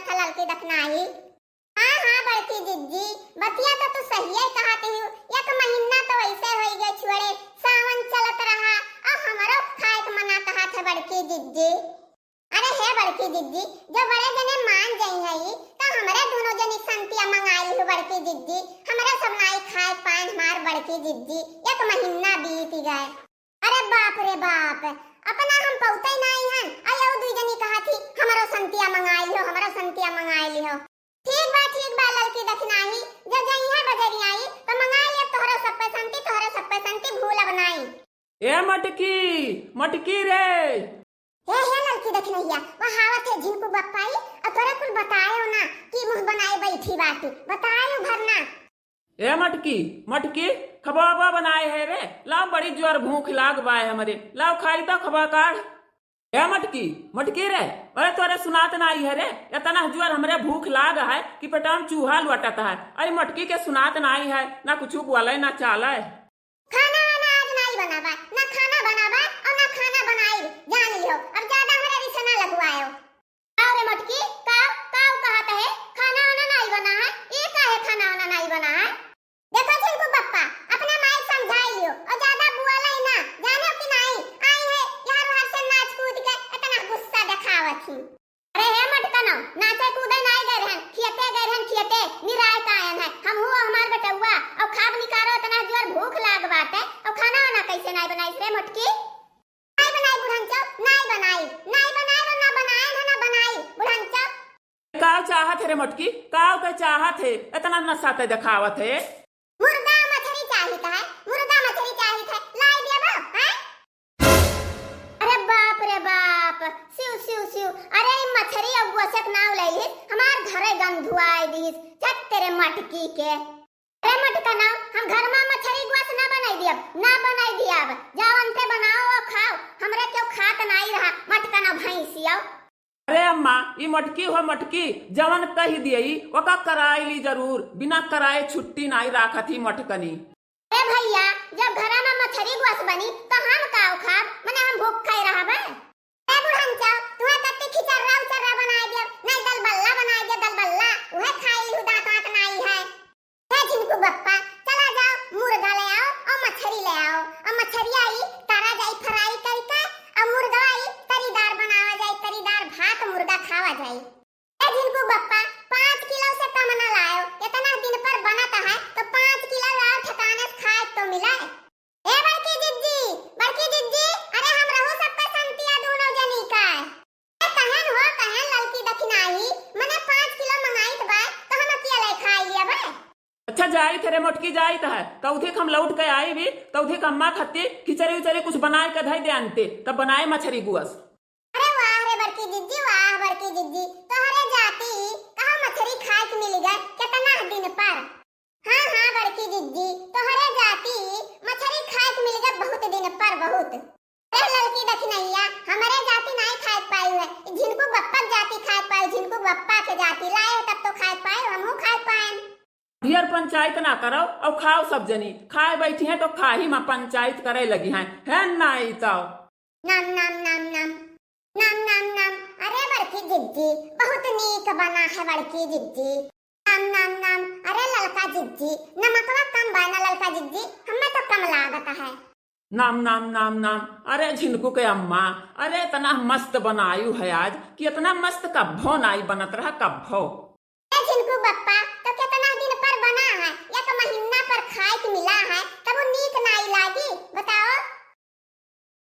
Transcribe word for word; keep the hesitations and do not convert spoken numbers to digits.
था ललकी दखिनाही। हाँ, हाँ, बड़की जिज्जी, बतिया तो तू सहिए कहत हिउ। एक महीना तो वैसे होई गए छुअड़े, सावन चलत रहा, और हमरो खाए के मना कहत है बड़की जिज्जी। अरे हे बड़की जिज्जी, जब बड़े जने मान जाई है, तो हमरे दोनों जनी संतिया मंगाई हो बड़की जिज्जी, हमरे सब नाई खाए पाए हमार बड़की जिज्जी, एक महीना बीत गए। अरे बाप रे बाप, अपना हम पौते नाई हन, आ यहू दुई जनी कहत ही, "हमरो संतिया मंगाई लो, हमरो संतिया मंगाई लिहो।" ठीक बा, ठीक बा, ललकी दखिनाही, जो जइहे बजरियाई, तो मंगाई ले तोहरो सब पे संती, तोहरो सब पे संती, भूलब नाई। ए मटकी, मटकी रे। हे, हे ललकी दखिनहिया, वह आवत है झिनकू बप्पाई, और तोरे कुल बतायो ना कि मुँह बनाए बैठी बाटी, बतायो भर ना। ए मटकी, मटकी, खबा वबा बनाए है रे? लाव, बड़ी जोर भूख लाग बाय हमरे, लाव खाई तो खबा काढ़। ए मटकी, मटकी रे, अरे तोरे सुनात नाई है रे, इतना जोर हमरे भूख लाग है कि पेटवा में चूहा लोटत है। अरे मटकी के सुनात नाई है, ना कुछ बोले ना चाले। खाना वाना आज नाई बनाबा, ना खाना बनाबा और ना खाना बनाई, जान लियो, अब ज्यादा हमरे रिस ना लगवायो। अरे मटकी, का, का कहत है? खाना वाना नाई बना है? ये का है खाना वाना नाई बना है? देखो झिनकू बप्पा, अपना माई समझाई लियो और ज्यादा बुआला ही ना, जानो कि नाई, आई है यार हर से नाच कूद के इतना गुस्सा दिखावत ही। अरे हे मटकनो, नाचे कूदे नाई गए रहन, खियते गए रहन, खियते निराय कायन है। हम हूँ हमार बेटउआ, और खाब निकारो इतना जोर भूख लाग बाटे, और खाना वाना कैसे नाई बनाई रे मटकी? नाई बनाई बुढ़नचो, नाई बनाई, नाई बनाई और ना बनाए ना, ना बनाई बुढ़नचो। काव चाहत है रे मोटकी, काव के चाहत है, इतना नशा ते देखावत है। मुर्गा मछरी चाहित है, मुर्गा मछरी चाहित है, लाई देबो, हैं? अरे बाप रे बाप, सिउ, सिउ, सिउ। अरे ई मछरी अगुआ से नाव लइलिस, हमार घरे गंधुआई दिहिस, झट तेरे मटकी के। अरे मटकनो, हम घर मा मछरी गोस ना बनाई दियब, ना बनाई दियब। जावन ते बनाओ और खाओ, हमरे क्यों खात नाई रहा, मटकनो भैंसियो। अरे अम्मा, ई मटकी हो मटकी, जवन कहि दियई, ओका कराई ली जरूर, बिना कराए छुट्टी नाई राखत ही मटकनी। ए भैया, जब घरा मा मछरी गोस बनी, तो हम काव खाब? मने हम भूख खाए रहबे? ए बुढ़नचो, तुहे कत्ती खिचर्रा उचर्रा बनाए दियब, नाई दलबल्ला बनाए दियब, दलबल्ला, उहे खाई लिहु, दांत वांत नाई है। हे झिनकू बप्पा, चला जाओ, मुर्गा ले आओ और मछरी ले आओ, और मछरिया ई तरा जाई fry करके, और मुर्गा ई तरीदार बनावा जाई, तरीदार भात मुर्गा खावा जाई। ए झिनकू बप्पा, पाँच किलो से कम ना लायो, इतना दिन पर बनत है तो पाँच किलो लाओ, ठिकाने से खाए तो मिले। ए बड़की जिज्जी, बड़की जिज्जी, अरे हम रहू सब पे संतिया दूनो जनी का। ए कहेन हो, कहेन ललकी दखिनाही, मने पाँच किलो मंगाइत बा, तो हम अकेले खाई लिया बे। अच्छा जाइत है रे मोटकी, जाइत है, कौधिक हम लौट के आई भी, कौधिक अम्मा खत्ती खिचड़ी उचड़ी कुछ बनाए के धई दे आनते, तब बनाए मछरी गोस। अरे वाह रे बड़की जिज्जी, वाह बड़की जिज्जी, तोहरे जाति कहा मछरी खाए के मिल गए कितना दिन पर। हाँ, हाँ, बड़की जिज्जी, तोहरे जाति मछरी खाए के मिल गए बहुत दिन पर, बहुत। अरे ललकी दखिनहिया, हमरे जाति नाई खाए के पाई है, ई झिनकू बप्पा के जाति खाए के पाई, झिनकू बप्पा के जाति लाए तब तो खाए के पाए, हमहू खाए के पाए। ढेर पंचायत ना करो और खाओ सब जनी, खाए बैठी हैं तो खाही मा पंचायत करे लगी हैं, है नाई तो। नाम, नाम, नाम, नाम। नाम, नाम, नाम। अरे बड़की जिज्जी, बहुत नीक बना है बड़की जिज्जी। नाम, नाम, नाम। अरे ललका जिज्जी, नमकवा कम बा ना ललका जिज्जी, हमें तो कम लागत है। नाम, नाम, नाम, नाम। अरे झिनकू के अम्मा, अरे इतना मस्त बनायु है आज कि इतना मस्त कब्भो नाई बनत रहा, कब्भो। ए झिनकू बप्पा,